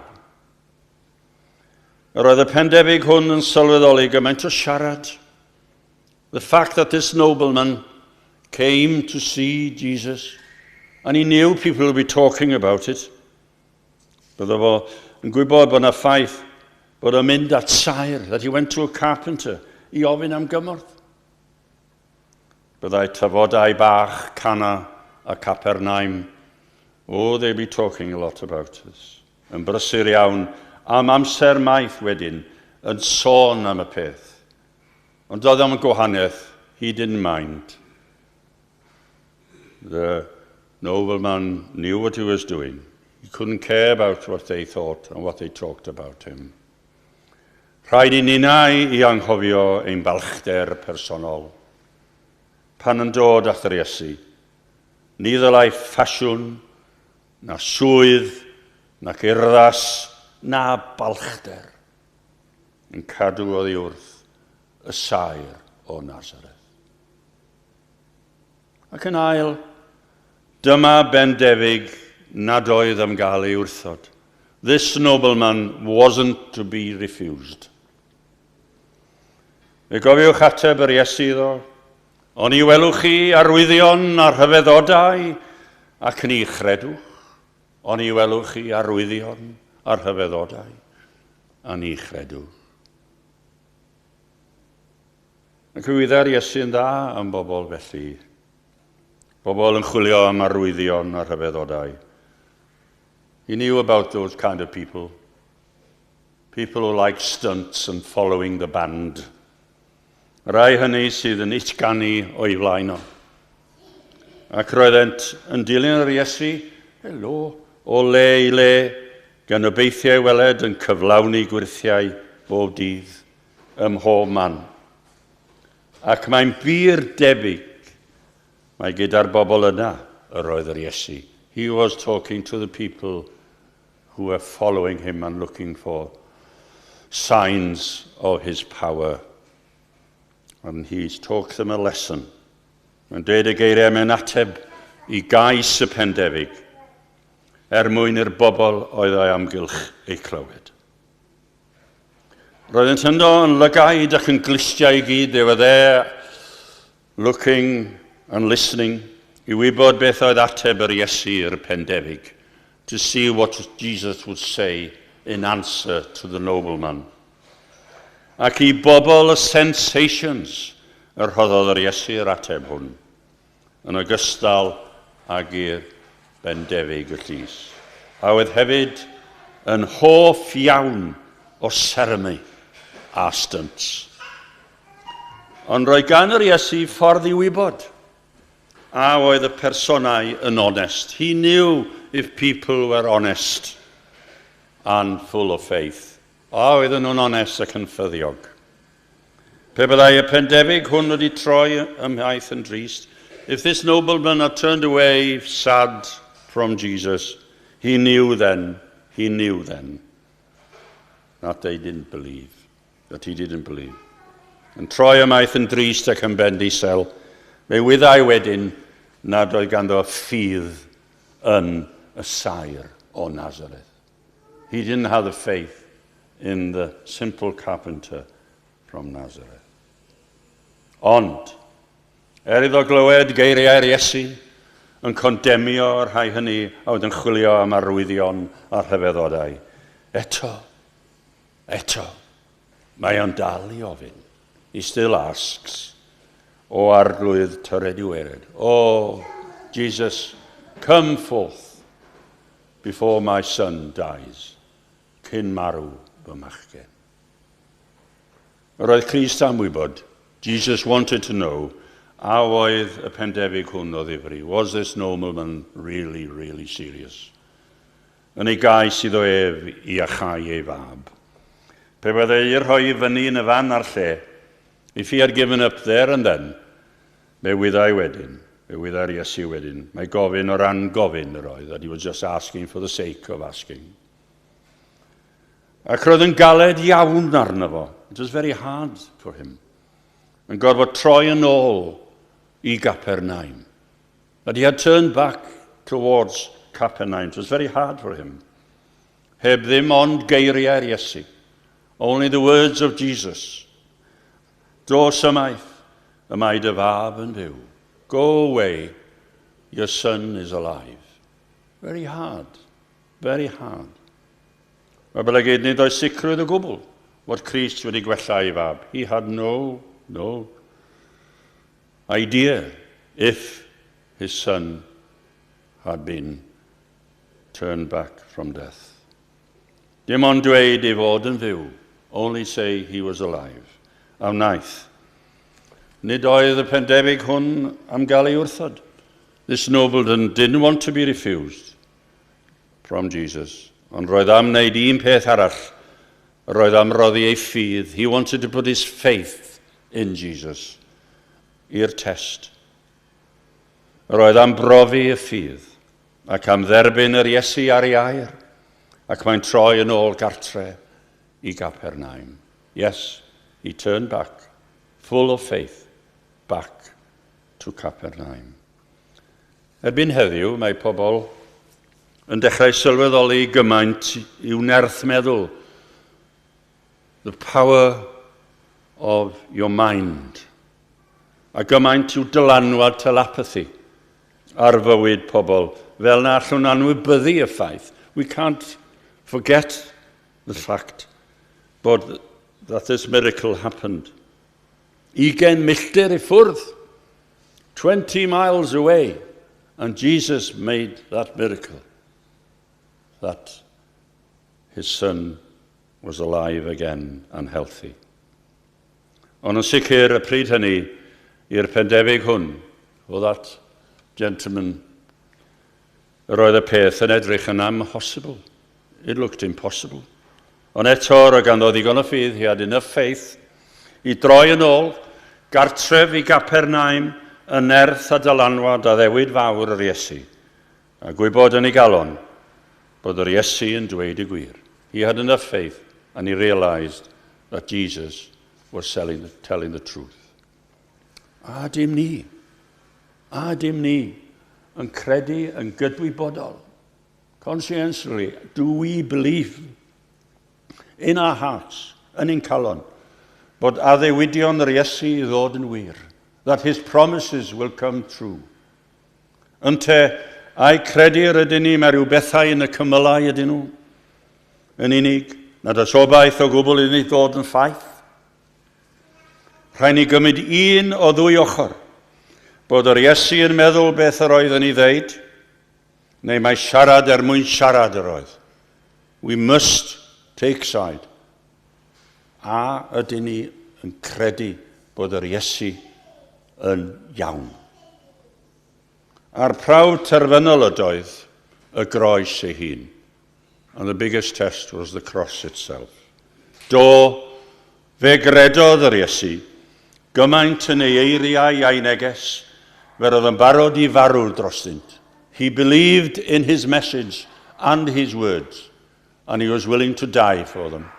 Yr oedd y pendefig hwn yn sylweddoli gymaint o siarad. The fact that this nobleman came to see Jesus and he knew people would be talking about it. Bydde fo yn gwybod bod yna ffaith bod o'n mynd at saer, that he went to a carpenter i ofyn am gymorth. Byddai tafodau bach Cana a Capernaum, oh, they'd be talking a lot about this. Yn brysur iawn am amser maith wedyn, yn sôn am y peth. Ond doedd o'm gwahaniaeth, he didn't mind. The nobleman knew what he was doing. He couldn't care about what they thought and what they talked about him. Rhaid i ninnau i anghofio ein balchder personol. Pan yn dod at yr Iesu, ni ddylai ffasiwn, na swydd, nac urddas, na balchder yn cadw oddi wrth y saer o Nazareth. Ac yn ail, dyma bendefig nad oedd am gael ei wrthod. This nobleman wasn't to be refused. Fe gofiwch ateb yr Iesu iddo, "Oni welwch chi arwyddion a rhyfeddodau ac ni chredwch. Oni welwch chi arwyddion a rhyfeddodau a ni chredwch." Ac wyddai'r Iesu'n dda am bobl felly. Bobl yn chwilio am arwyddion a rhyfeddodau. He knew about those kind of people. People who like stunts and following the band. Rai hynny sydd yn utganu o'i flaen o. Ac roeddent yn dilyn yr Iesu, helo, o le i le, gan obeithio ei weled yn cyflawni gwyrthiau bob dydd ym mhob man. Ac mae'n bur debyg mai gyda'r bobl yna yr oedd yr Iesu. He was talking to the people who were following him and looking for signs of his power. And he's taught them a lesson. Mae'n dweud y geiriau mewn ateb i gais y pendefig er mwyn i'r bobl oedd o'i amgylch ei clywed. Roeddent yno yn lygaid ac yn glustiau i gyd. They were there looking and listening i wybod beth oedd ateb yr Iesu i'r pendefig, to see what Jesus would say in answer to the nobleman. Ac i bobl y sensations y rhoddodd yr Iesu yr ateb hwn, yn ogystal ag i'r bendefig y llys, a oedd hefyd yn hoff iawn o seremoni a stunts. Ond roedd gan yr Iesu ffordd i wybod a oedd y personau yn onest. He knew if people were honest and full of faith. A oedden nhw'n onest ac yn ffyddiog. Pe byddai y pendefig hwn wedi troi ymaith yn drist, if this nobleman had turned away sad from Jesus, he knew then, that they didn't believe, that he didn't believe. Yn troi ymaith yn drist ac yn bendisel, fe wyddai wedyn nad oedd ganddo ffydd yn y saer o Nazareth. He didn't have the faith in the simple carpenter from Nazareth. Ond, er iddo glywed geiriau'r Iesu yn condemio'r rhai hynny a oedd yn chwilio am arwyddion a rhyfeddodau, eto, eto, mae o'n dal i ofyn. He still asks, "O Arglwydd, tyred i waered. Oh, Jesus, come forth before my son dies," cyn marw fy machgen. Yr oedd Crist am wybod, Jesus wanted to know, a oedd y pendefig hwn o ddifri. Was this nobleman really, really serious yn ei gais iddo ef i iachau ei fab? Pe byddai ei rhoi i fyny yn y fan a'r lle, if he had given up there and then, fe wyddai wedyn, fe wyddai'r Iesu wedyn, mai gofyn o ran gofyn yr oedd, that he was just asking for the sake of asking. Ac roedd yn galed iawn arno fo. It was very hard for him. Yn gorfod troi yn ôl i Gapernaum. But he had turned back towards Capernaum. It was very hard for him. Heb ddim ond geiriau'r Iesu. Only the words of Jesus. "Dos ymaith, y mae dy fab yn fyw." "Go away, your son is alive." Very hard, very hard. Mae bylygyd nid oes sicrwydd o gwbl fod Crist wedi gwella ei fab. He had no idea if his son had been turned back from death. Dim ond dweud ei fod yn fyw, only say he was alive. A wnaeth. Nid oedd y pendefig hwn am gael ei wrthod. This nobleman didn't want to be refused from Jesus. Ond roedd am wneud un peth arall. Roedd am roddi ei ffydd. He wanted to put his faith in Jesus. I'r test. Roedd am brofi y ffydd ac am dderbyn yr Iesu ar ei air, ac mae'n troi yn ôl gartre i Gapernaum. Yes, he turned back, full of faith, back to Capernaum. Erbyn heddiw, mae pobl yn dechrau sylweddoli gymaint yw nerth meddwl. The power of your mind. A gymaint yw dylanwad telepathy ar fywyd pobl, fel na allwn anwybyddu y ffaith. We can't forget the fact but that this miracle happened. 20 milltir i ffwrdd, 20 miles away, and Jesus made that miracle, that his son was alive again and healthy. Ond yn sicr y pryd hynny, i'r pendefig hwn, o that gentleman, yr oedd y peth yn edrych yn amhosibl. It looked impossible. Ond eto, roedd ganddo ddigon o ffydd, he had enough faith, i droi yn ôl, gartref i Gapernaum, yn nerth a dylanwad addewid fawr yr Iesu. A gwybod yn ei galon bod yr Iesu yn dweud y gwir. He had enough faith and he realised that Jesus was telling the truth. A dim ni, a dim ni yn credu yn gydwybodol. Conscientiously, do we believe in our hearts, yn ein calon, bod addewidion yr Iesu i ddod yn wir, that his promises will come true? Ynte, ai credu yr ydyn ni mae rhyw bethau yn y cymylau ydyn nhw? Yn unig, nad oes obaith o gwbl i ni ddod yn ffaith? Rhaid ni gymryd un o ddwy ochr, bod yr Iesu yn meddwl beth yr oedd yn ei ddeud, neu mae siarad er mwyn siarad yr oedd. We must take side. A ydyn ni yn credu bod yr Iesu yn iawn? A'r prawf terfynol ydoedd y groes ei hun. And the biggest test was the cross itself. Do, fe gredodd yr Iesu, gymaint yn ei eiriau a'i neges, fel oedd yn barod i farw drostynt. He believed in his message and his words, and he was willing to die for them.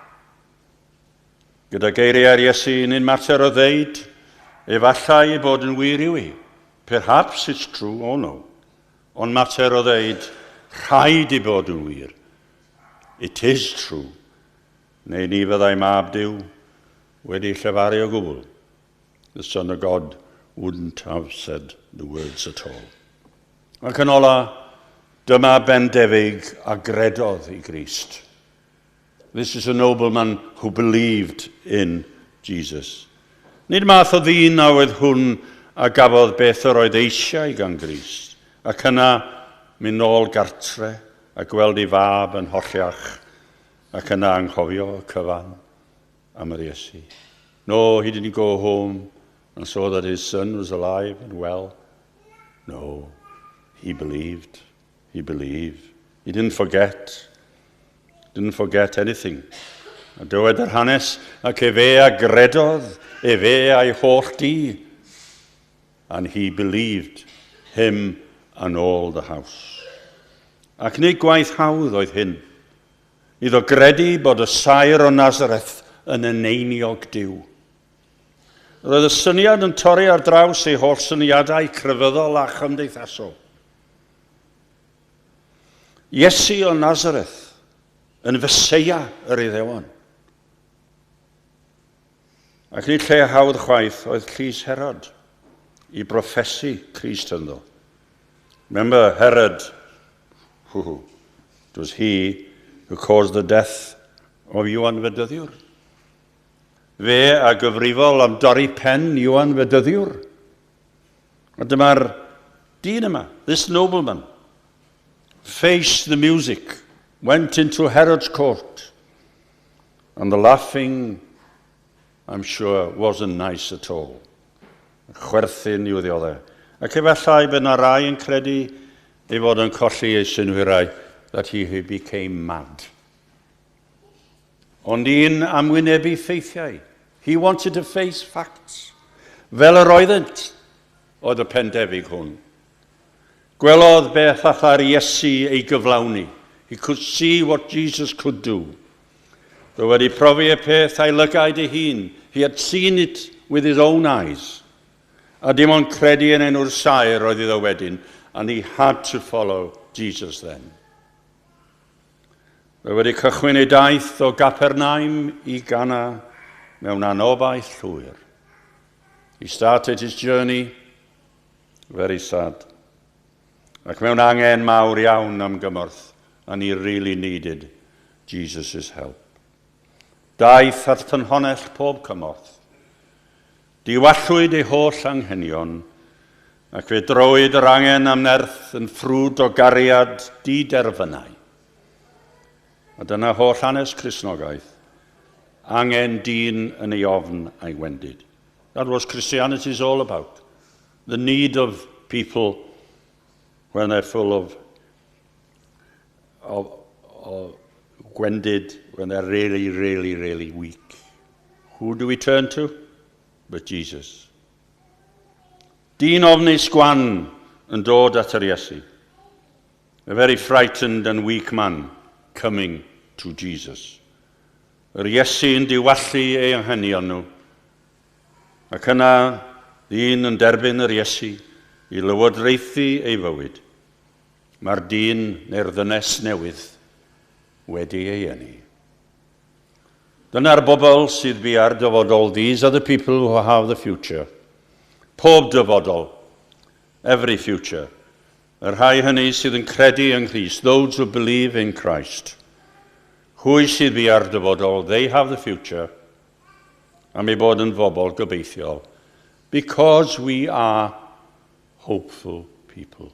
Gyda geiriau'r Iesu yn un mater o ddeud, efallai ei bod yn wir yw hi. Perhaps it's true or no. Ond mater o ddeud, rhaid i bod yn wir. It is true. Neu ni fyddai mab Duw wedi llefaru o gwbl. The Son of God wouldn't have said the words at all. Ac yn ola, dyma bendefig a gredodd i Grist. This is a nobleman who believed in Jesus. Nid math o ddyn a oedd hwn a gafodd beth yr oedd eisiau gan Grist, ac yna mynd nôl gartre a gweld ei fab yn holliach, ac yna anghofio y cyfan am yr Iesu. No, he didn't go home and saw that his son was alive and well. No, he believed. He believed. He didn't forget. Didn't forget anything. A dywed yr hanes, ac efe a gredodd, efe a'i holl dŷ. And he believed, him and all the house. Ac nid gwaith hawdd oedd hyn. Iddo gredu bod y saer o Nazareth yn eneiniog Duw. Roedd y syniad yn torri ar draws ei holl syniadau crefyddol a chymdeithasol. Iesu o Nazareth yn Feseia yr Iddewon. Ac nid lle hawdd chwaith oedd llys Herod i broffesu Crist ynddo. Remember Herod, who, it was he who caused the death of Ioan Fedyddiwr. Fe a gyfrifol am dorri pen Ioan Fedyddiwr. A dyma'r dyn yma, this nobleman, faced the music, went into Herod's court, and the laughing, I'm sure, wasn't nice at all. Chwerthin i'w ddioddau. Ac efallai bydd na rai yn credu ei fod yn colli ei synhwyrau, that he became mad. Ond un am wynebu ffeithiau. He wanted to face facts. Fel yr oeddynt oedd y pendefig hwn. Gwelodd beth allai'r Iesu ei gyflawni. He could see what Jesus could do. Roedd wedi profi y peth a'i lygaid ei hun. He had seen it with his own eyes. A dim ond credu yn enw'r saer oedd iddo wedyn, and he had to follow Jesus then. Roedd wedi cychwyn ei daith o Gapernaum i Gana mewn anobaith llwyr. He started his journey very sad. Ac mewn angen mawr iawn am gymorth, and he really needed Jesus' help. Daeth at ffynhonnell pob cymorth. Diwallwyd ei holl anghenion, ac fe drowyd yr angen am nerth yn ffrwd o gariad diderfynau. A dyna holl hanes Cristnogaeth, angen dyn yn ei ofn a'i wendid. That was Christianity is all about. The need of people when they're full of gwendid, when they're really, really, really weak. Who do we turn to? But Jesus. Dyn ofnus gwan yn dod at yr Iesu. A very frightened and weak man coming to Jesus. Yr Iesu yn diwallu ei anghenion nhw. Ac yna, ddyn yn derbyn yr Iesu i lywodraethu ei fywyd. Mae'r dyn neu'r ddynes newydd wedi ei eni. Dyna'r bobl sydd bia'r dyfodol. These are the people who have the future. Pob dyfodol. Every future. Y rhai hynny sydd yn credu yng Nghrist. Those who believe in Christ. Hwy sydd bia'r dyfodol. They have the future. Am ei bod yn bobl gobeithiol. Because we are hopeful people.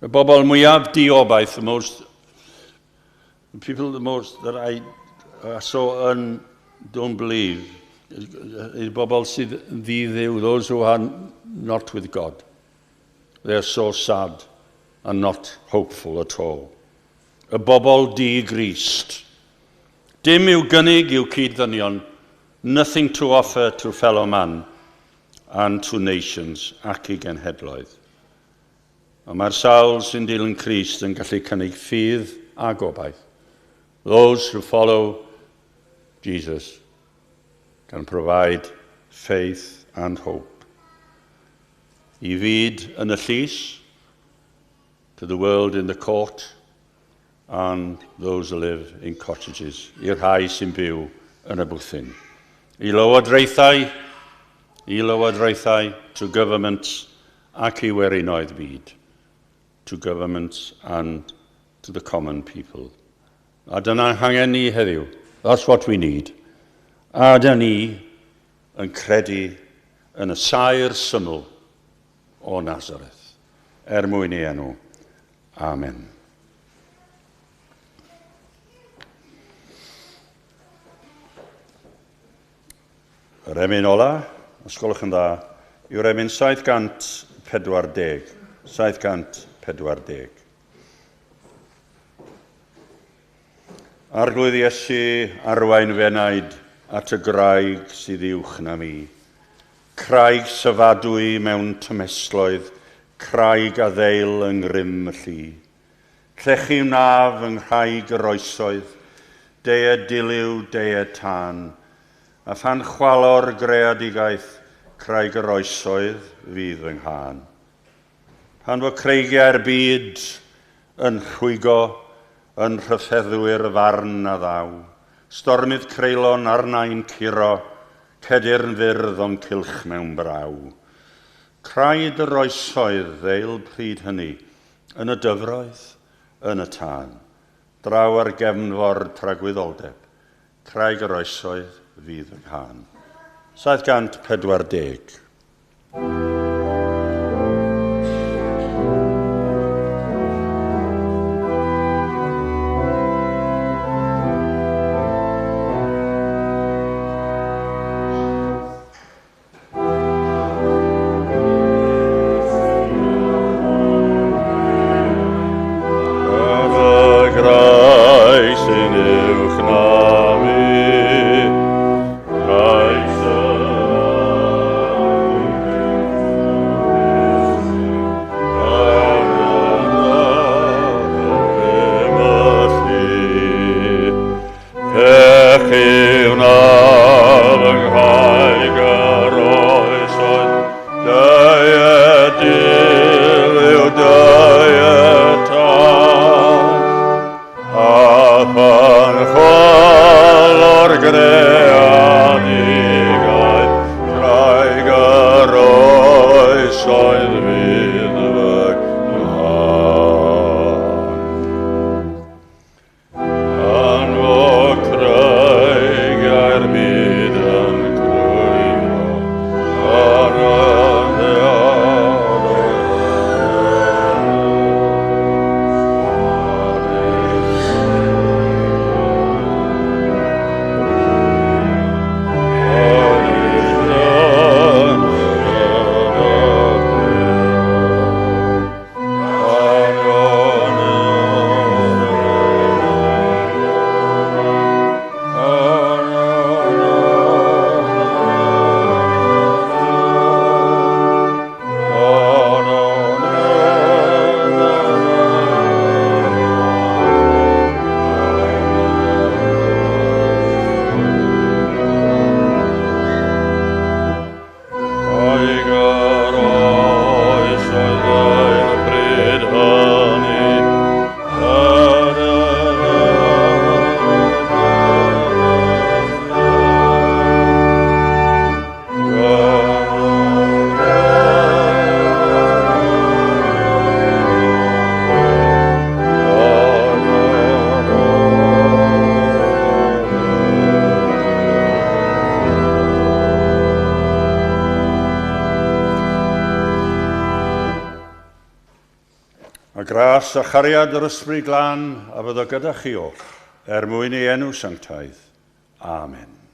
Y bobl mwyaf diobaith, the people the most that I so don't believe, y bobl sydd ddi-Dduw, those who are not with God. They are so sad and not hopeful at all. Y bobl di-Grist. Dim i'w gynnig i'w cyd-ddynion, nothing to offer to fellow man and to nations ac i genhedloedd. Ond mae'r sawl sy'n dilyn Crist yn gallu cynnig ffydd a gobaith. Those who follow Jesus can provide faith and hope. I fyd yn y llys, to the world in the court, and those who live in cottages, i'r rhai sy'n byw yn y bwthyn. I lywodraethau, to governments, ac i werinoedd byd, to governments and to the common people. A dyna hangen ni heddiw. That's what we need. A dyna ni yn credu yn y saer syml o Nazareth. Er mwyn ei enw. Amen. Yr emyn ola, os gwelwch yn dda, yw'r emyn 740. 740. Arglwydd Iesu, arwain fy enaid at y graig sydd uwch na mi. Craig syfadwy mewn tymestloedd, craig a ddeil yng ngrym y lli. Llechu wnaf yng nghraig yr oesoedd, deued dilyw, deued tân, a phan chwalo'r greadigaeth, craig yr oesoedd fydd fy nghân. Pan fo creigiau'r byd yn rhwygo, yn rhyfeddwyr farn a ddaw, stormydd creulon arnau'n curo, cedyrn fyrdd o'n cylch mewn braw. Craig yr oesoedd ddeil pryd hynny, yn y dyfroedd, yn y tân. draw ar gefnfor tragwyddoldeb, craig yr oesoedd fydd fy nghân. 740. Gras a chariad yr Ysbryd Glân a fyddo gyda chi oll, er mwyn ei enw sanctaidd. Amen.